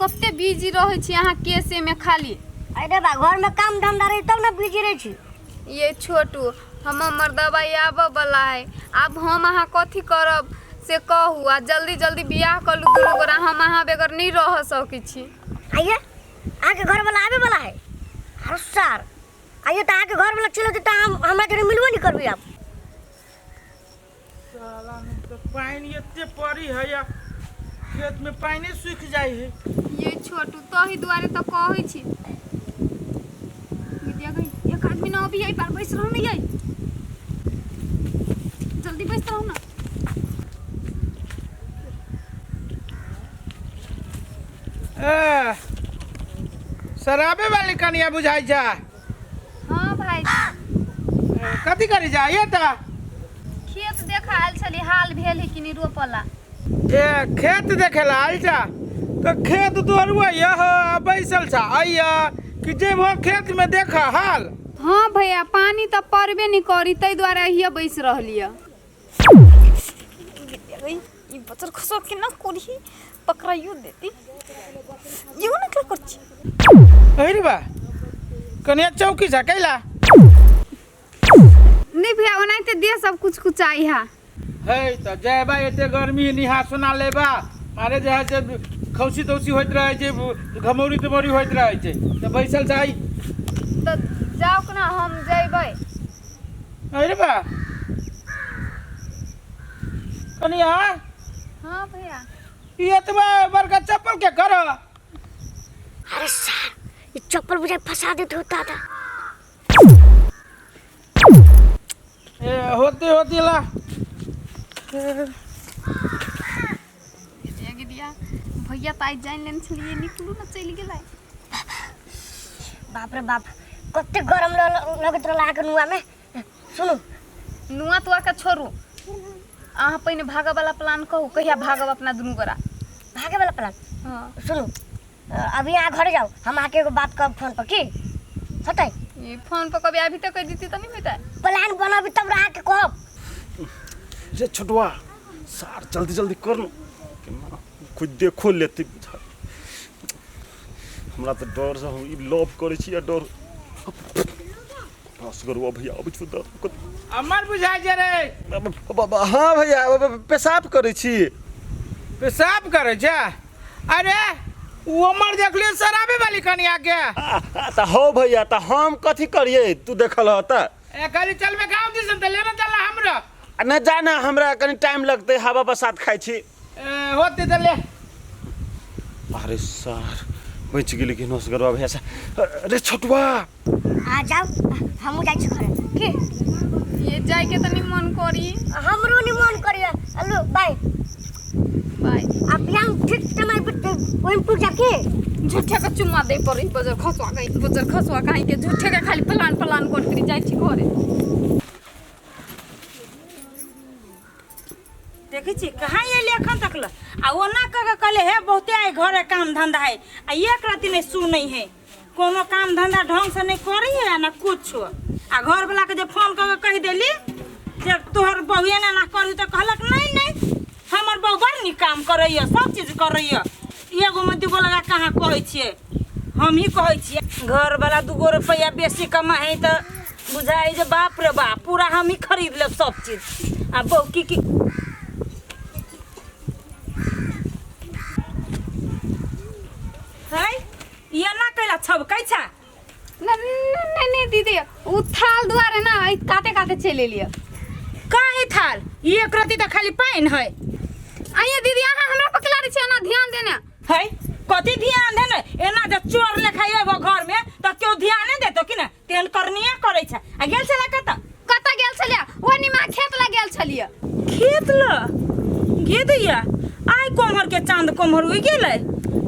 कते बिजी रहै छी अहाँ केसे में खाली। अरे बा, घर में काम धंधा रही तब ना बिजी रहै छी। ये छोटू, हमर मर्दबा आबऽ वाला है, आब हम अहाँ कथी करब से कहू, आ जल्दी जल्दी बियाह कर लू दुनू गोरा, हम अहाँ बगैर नहीं रह सकै छी। आइए, अहाँके घर वाला आबे वाला है। अरे सर, आइए तऽ अहाँके घर वाला चलि जेतै तऽ हम हमरा जरे मिलबो नहि करबै आब। साला में तो पानि एते पड़ी है या खेत में पानि सूख जाइ है। ये छोटू, तही दुआरे तऽ कहै छी। विद्या गई, एक आदमी ना अभी आई पर बैस रहू ना, ये जल्दी बैस रहू ना। ए, शराबे वाली कनिया बुझाइ छै। हाँ भाई। ए, कथी करी जा ये तऽ? खेत देखा आयल छली, हाल भेल है कि नहीं रोपला। ए, खेत देखे ला आयल छा तऽ खेत तोहर यह बैसल छा अइया कि जेबहो खेत में देखा हाल। हाँ भैया, पानी तऽ पड़बे नहीं करी, ताहि दुआरे अहिया बैस रहली है। ई बचर खसो के ना कोरी पकड़ाइयो देती, यो ना क्या करছি। अरे बा, कनिया चौकी छा कैला? नहीं भैया, ओनाहिते देह सब कुछ कुछ आई है। हे तऽ जयबा एते गर्मी निहा सुना लेबा, मारे जे है से खौसी तौसी होइत रहै छै, घमौरी तमौरी होइत रहै छै, तऽ बैसल छै। तऽ जाउ ना, हम जयबै। अरे बा कनिया। हाँ भैया। ई एतबा बड़का चप्पल के कर? अरे सर, ये चप्पल बुझाइ फंसा देत होता था। ए, होती होती ला। गिदिया गिदिया, भैया तऽ आइ जानि लेने छलियै, निकलू ना, चलि गेलै। बाप रे बाप, कते गरम लगैत रहल अहाँके नुआ में। सुनू, नुआ तुआ के छोड़ू, अहाँ पहिने भागऽ वाला प्लान कहू, कहिया भागब अपना दुनू गोरा? भागे वाला प्लान? हाँ। सुनू, अभी अहाँ घरे जाउ, हम अहाँके एगो बात कहब फोन पर, की होतै? ई फोन पर कभी अभी तक कहि दिती तऽ नहि होतै। प्लान बनाबी तब अहाँके कहब। रे छोटुआ सार, जल्दी जल्दी कर न, केना कोइ देखो लेतै बुझा। हमरा तऽ डर से हम ई लव करै छी आ डर असगरुआ भैया अबै छौ तऽ अमर बुझाइ छै रे। हाँ भैया, पेशाब करै छी। पेशाब करै छै? अरे ओ अमर देखलियै शराबे वाली कनिया के। तऽ हौ भैया, तऽ हम कथी करियै, तू देखल ह तऽ। ए, कहली चलबे गाँव दिसन तऽ लेने चलना हमरा। आ नहि जा ने, हमरा कनि टाइम लगतै, हवा बसात खाइ छी। ए, होते तऽ ले। अरे सार, बचि गेली कि नसगरुआ भैया से। अरे छोटुआ, आ जाउ, हमहूँ जाइ छी घरे की। ये जाइके तनी मन करी। हमरो नहीं मन करिए। हेलो, बाय। बाय। आ बियाह ठीक समय पर ओहिमे पुग जा के। झूठे के चुम्मा दे पड़ी बजर खसुआ कहीं, बजर खसुआ कहीं के, झूठे के खाली प्लान प्लान करती जाइ छी घरे। देखै छी कहाँ एली एखन तक ल, आ ओना कऽ के कहले हे बहुते आइ घरे काम धंधा है, आ एक रति नहि सुनै है, कोनो काम धंधा ढंग से नहि करै है आ ना कुछो। आ घरवला के जे फोन कऽ के कहि देली जे तोहर बहु एना एना करी, तऽ कहलक नहि नहि, हमर बहु बड़ नीक काम करैया, सब चीज करैया। एगो मे दूगो लगा कहाँ कहै छियै, हमही कहै छियै। घरवला दूगो रुपैआ बेसी कमाइ है तऽ बुझाइ जे बाप रे बाप, पूरा हमही खरीद लेब सब चीज। आ बहु की की है, एना कैला छबकै छै? नहीं नहीं नहीं दीदी, उ थाल दुआरे ना ई काते काते चलि एलियै। काहे थाल? ई एक रति तऽ खाली पानि है। आइए दीदी, अहाँ हमरा पकड़ा दै छियै एना ध्यान देने है? कथी ध्यान देने? एना जे चोर लेखा एगो घर में तऽ केओ ध्यान नहि देतो कि ने? तेहन करनिया करै छै। आ गेल छलै कतऽ? कतऽ गेल छलियै? ओ निमा खेत लग गेल छलियै। खेत ल गे दैया, आइ कोम्हर के चांद कोम्हर उगि गेलै,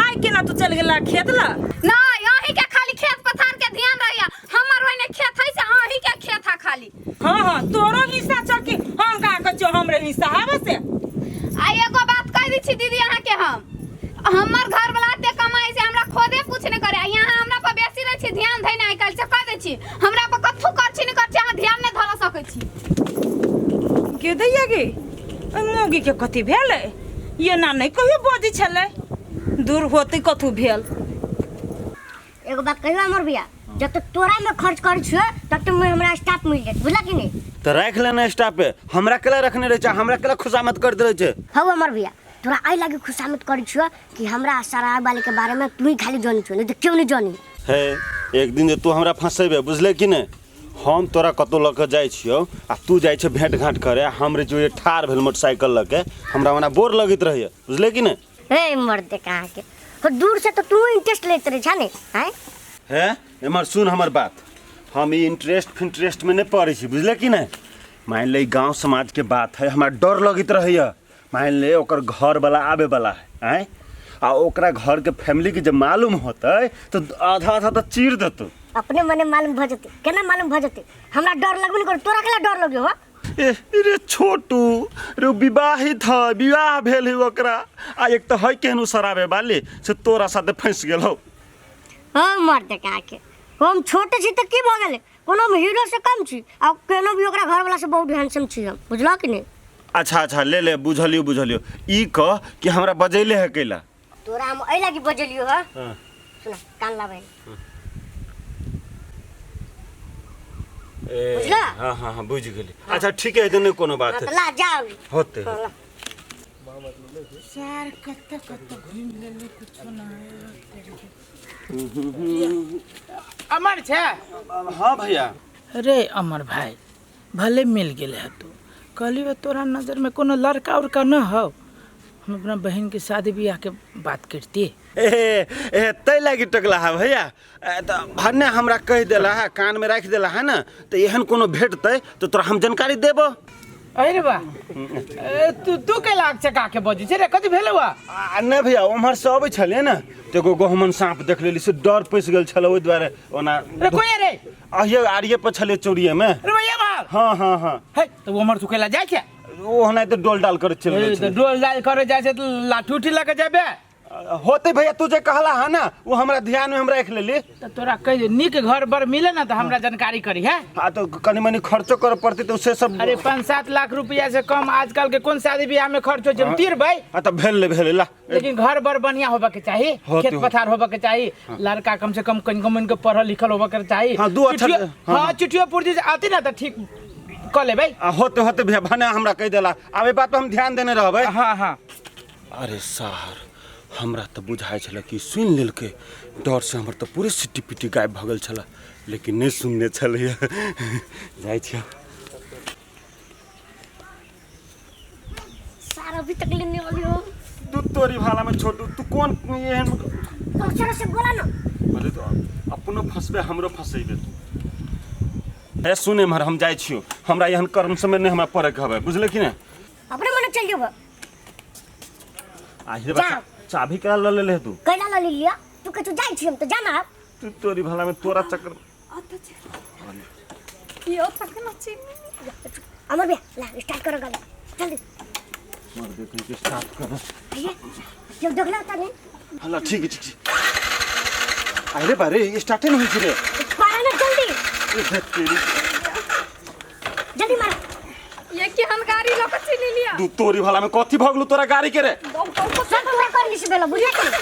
आइ केना तू चलि गेला खेत ल? नहीं, अहीं के खाली खेत पथार के ध्यान रहैया, हमर ओइने खेत है से अहीं के खेत है खाली। हाँ हाँ, तोरो हिस्सा छ कि हम कहाँ कहै छियौ हमरे हिस्सा हवे से। आ एगो बात कहि दै छी दीदी अहाँ के, हम हमर घर वाला एते कमाई से हमरा खुदे कुछ नहीं करे, यहाँ हमरा पर बेसी रहै छी ध्यान धैने आइ काल्हि से कह दै छी, हमरा पर कथू कर छी नहीं कर छी, अहाँ ध्यान नहीं धर सकै छी। गे दैया गे, ओहि मौगी के कथी भेलै? एना नहि कहियो बजै छलै। दूर होते कथू भेल। एगो बात कहियो अमर भैया, जब तक तोरा में खर्च करै छियो तब तक में हमरा स्टाफ मिल जात, बुझला कि नहीं? तऽ राखि लेने स्टाफ पे, हमरा केला रखने रहै छै, हमरा केला खुशामद करैत रहै छै? हौ अमर भैया, तोरा एहि लागी खुशामद करै छियो कि हमरा शराब वाले के बारे में तू ही खाली जानी छो, नहीं तो क्यों नहीं जानी। हे, एक दिन जे तू हमरा फंसेबे, बुझले कि नहि? हम तोरा कतौ लऽ कऽ जाइ छियौ आ तू जाइ छै भेंट घाँट करे, आ हम रे जो ठाढ़ भेल मोटरसाइकिल लऽ के, हमरा ओना बोर लगैत रहैए, बुझले कि नहि? हे मर्द कहाँ के हो, दूर से तो तू इंटरेस्ट लेते रहे छा ने हैं? हे एमहर सुन हमर बात, हम ई इंटरेस्ट फिंटरेस्ट में नहि पड़ै छी, बुझले कि नहि? मानि ले ई गाँव समाज के बात है, हमरा डर लगैत रहैए। मानि ले ओकर घरवला आबे वाला है, आँय, आ ओकरा घर के फैमिली के जब मालूम होतै तऽ आधा आधा तऽ चीर देतौ। अपने मने मालूम भ जेतै। केना मालूम भ जेतै? हमरा डर लगबे नहीं करे, तोरा केला डर लगे हो? ए रे छोटू रे, ओ विवाहित है, विवाह भेल है ओकरा, आ एक तऽ है केहनो शराबे वाली से तोरा साथे फंसि गेल हौ। हम मर्द कहाँ के, हम छोटे छी तऽ की भऽ गेलै, कोनो हम हीरो से कम छी? आ केनो भी ओकरा घरवाला से बहुत हैंडसम छी हम, बुझलऽ कि नहीं? अच्छा अच्छा, ले ले, बुझलियो बुझलियो। ई कह कि हमरा बजैले है कैला? तोरा हम एहि लागी बजलियो ह। सुन, कान लाबै। ए, बुझला? हाँ हाँ हाँ, बुझि गेली। अच्छा ठीक है, तऽ नहि कोनो बात हाँ, है। तऽ ला जाओ। होते। हाँ, ला। सार कत्ता कत्ता घूमि लेली, कुछो ना। अमर छै? हाँ भैया। रे अमर भाई, भले मिल गेल है तू, कहली बा तोरा नजर में कोनो लड़का उड़का न हो, हम अपना बहन के शादी ब्याह के बात करती। ए ए, तै लागी टकला है भैया। तऽ भन्ने हमरा कहि देला है, कान में राखि देला है ने, तऽ एहन कोनो भेटतै तऽ तोरा हम जानकारी देबो। अरे बा, ए, तू तू के लाग चका के बजै छै रे? कथी भेलौ आ? आ नहि भैया, ओम्हर से अबै छलियै ने तऽ एगो गहुमन साँप देख लेली, से डर पैसि गेल छलै ओहि दुआरे ओना। रे कोई रे? अहिए आरिये पर छलियै चौड़िये में। रे भैया भाग। हाँ हाँ हाँ। हे, तऽ ओम्हर सुखेला जाइ छै? ओ ओनाहिते डोल डाल करैत चलि गेल ए, तऽ छलै। डोल डाल करे जाइ छै तऽ लाठी उठी लऽ के जेबे? होते भैया, तू जे कहला है ना वो हमरा ध्यान में हम राख लेली। तऽ तोरा कहि दे, नीक घर बर मिले ना तऽ हमरा जानकारी करी है। हाँ, तो कनी मनी खर्चो करे पड़ते तो से सब। अरे 5-7 लाख रुपया से कम आजकल के कौन शादी ब्याह में खर्च हो छै तीर भाई। हाँ, तो भेल ले, भेल ला। लेकिन घर बर बढ़िया होबे के चाही, होते खेत हो। पथार होबे के चाही, लड़का कम से कम कनिको मनिको पढ़ल लिखल होबे के चाही। हाँ, दू अक्षर- चिट्ठियो- हाँ, हाँ, चिट्ठियो पुर्जी से आती ना तऽ ठीक कऽ लेबै। आ, होते होते भैया, भने हमरा कहि देला, आब ई बात पर हम ध्यान देने रहबै। हाँ हाँ। अरे सार, हमरा तऽ बुझाइ छलै कि सुनि लेलकै, डरसँ हमर तऽ पूरे सिट्टी पिट्टी गायब भऽ गेल छलै, लेकिन नहि सुनने छलैए। जाइ छियै। सार अभी तक लेने वाली हो। तू तोरी भाला में छोटू, तू कौन एहन तो से बोला ना। अरे तो अपनो फंसबे, हमरो फंसेबे तू। ए सुन एम्हर, हम जाइ छियौ, हमरा एहन कर्म समय नहि हमरा पड़ैके हबै, बुझले कि नहि? अपने मने चल जेबो। आहि रे बा, जा। चाभी केना लऽ लेले तू? कैला लऽ लिया? तू कतौ जाइ छी हम तऽ जाना। तू तोरी भाला में तोरा चक्कर। यो तक न चिन्ह। अमर भैया, ला स्टार्ट करो गाड़ी जल्दी। मर देखै के स्टार्ट कर। भैया जब देखला त नहीं। हल्ला, ठीक है, ठीक है। अरे बा रे, स्टार्टे नहीं होइ छै रे। मारा ना जल्दी। ए देख तेरी। जल्दी मारा। ये केहन गाड़ी लऽ के चलि लिया? तू तोरी भाला में कथी भऽ गेलौ तोरा गाड़ी के रे? सब पूरा कर लिस बेला, बुझले कि लगता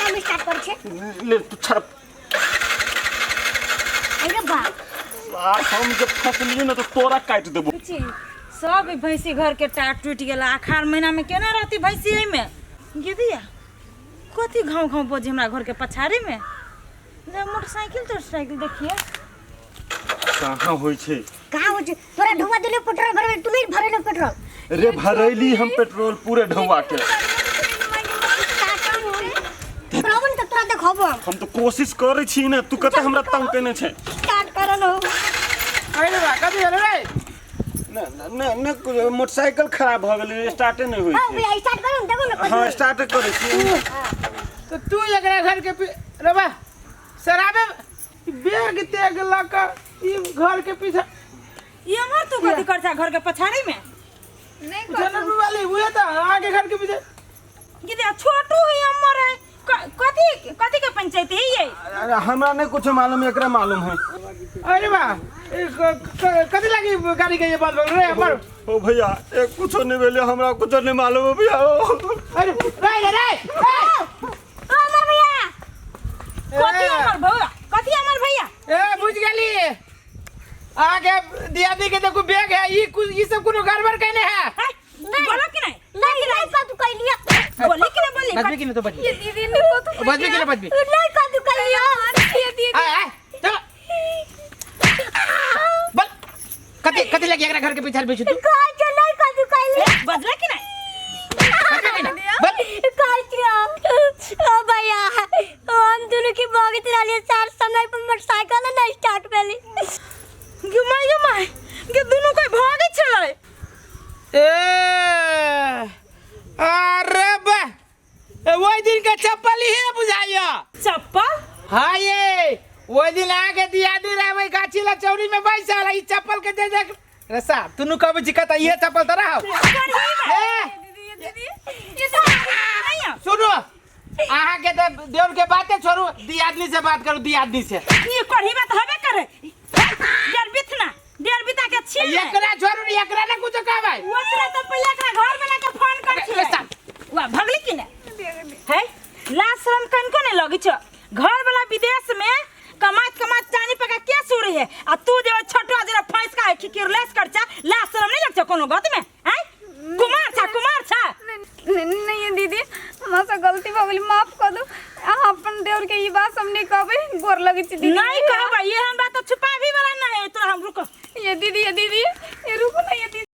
हम स्टार्ट कर छे। ले तू छड़। अरे बा। सार, हम जब फसलियो ना तो तोरा काटि देबो। बुची, सब भैंसी घर के टाट टूटि गेल। अखाड़ महीना में केना रहती भैंसी एहिमे? गिदिया कथी घाव घाव बजे हमरा घर के पछाड़ी में? जा मोटरसाइकिल तो साइकिल देखिए। कहाँ होइ छै? कहाँ होइ छै? तोरा ढुआ देले पेट्रोल भरबे, तू नहीं भरेलो पेट्रोल। रे भरैली हम पेट्रोल पूरे ढुआ के। प्रॉब्लम तऽ तोरा देखबो हम। हम तो कोशिश करै छी ने, तू कते हमरा तंग केने छै। स्टार्ट करल हो। अरे बा, कथी भेलै रे? न न न, मोटरसाइकिल खराब भऽ गेलै, स्टार्टे नहि होइ हाँ छै। भैया, स्टार्ट करू ने, देखो ने। हाँ, स्टार्ट करै छी। तऽ तू एकरा घर के रे बा, शराबे बैग तेग लऽ कऽ ई घर के पीछा। ई अमर, तू कथी कर छा घर के पछाड़ी में? नहीं। जनरल वाली उहे तऽ आगे घर के पीछे। गिदिया छोटू ही अमर है। कथी कथी के पंचायती है ये? अरे हमरा नहीं कुछ मालूम है, एकरा मालूम है। अरे बा, ए, कथी लागी गाड़ी के ये बात बोल रे हमर? ओ भैया, ए कुछो नहीं भेले, हमरा कुछो नहीं मालूम है भैया। ओ। अरे रे रे रे, ए! ओ अमर भैया। कथी अमर भैया? कथी अमर भैया? ए बुझ गेली, आगे दियादी के देखो बैग है, ई कुछ ई सब कोनो गड़बड़ कहने है। हैं? बोलो कि नहीं? नहीं नहीं कदू कैलिया। बोली कि नहीं बोली? बजबी कि नहीं तो बजबी? ये दीदी ने को तो बजबी कि नहीं बजबी? नहीं कदू कैलिया। ये दीदी। आय आय चलो बोल, कथी कथी लगी एकरा घर के पीछे पीछे तू? कहै छै नहीं कदू कैलिया। बजला कि नहीं? बजबी कि नहीं बोल? कहै छियौ ओ भैया, हम दुनू की भगैत रहलियै सार समय पर मोटरसाइकिल नहीं स्टार्ट भेलै। गे माय गे माय, गे दुनू कोई भागै छलै। ए अरे बा, ए, वही दिन के चप्पल ही है बुझाइया। चप्पल? हाँ ये वही दिन आके दियादी रहे गाछी ला चौरी में बैसल ई चप्पल के दे देख रे साहब, तुनु कब जिकत ये चप्पल तो रहो। ए दीदी, ये दीदी, ये दीदी। सुनो, अहाँ के तो देवर के बातें छोड़ू, दियादनी से बात करू, दियादनी से। ये कढ़ी बात हबे करे। डेढ़ बीत ना, डेढ़ बीता के छी। एकरा छोड़ू रे, एकरा ना कुछ कहबै। ओकरा तो पहिले एकरा घर में लाके फोन कर छी। रे साहब। वा भगली कि ने है? लाज शरम कनको नहीं लगी छ? घर वाला विदेश में कमात कमात चानी पका के सुरी है, आ तू जे छोटो जरा फंस का खिकिरलेस कर चा, लाज शरम नहीं लगछ कोनो गत में? हैं, कुमार छा, कुमार छा। नहीं नहीं ये दीदी, हमरा से गलती भ गेल, माफ कर दो। अहाँ अपन देवर के ई बात हम नहीं कहबै, गोर लगै छी दीदी। नहीं कहबै, ये हम बात तो छुपाबी वाला नहीं है तोरा। हम रुको। ये दीदी, ये दीदी, ये रुको ना ये दीदी।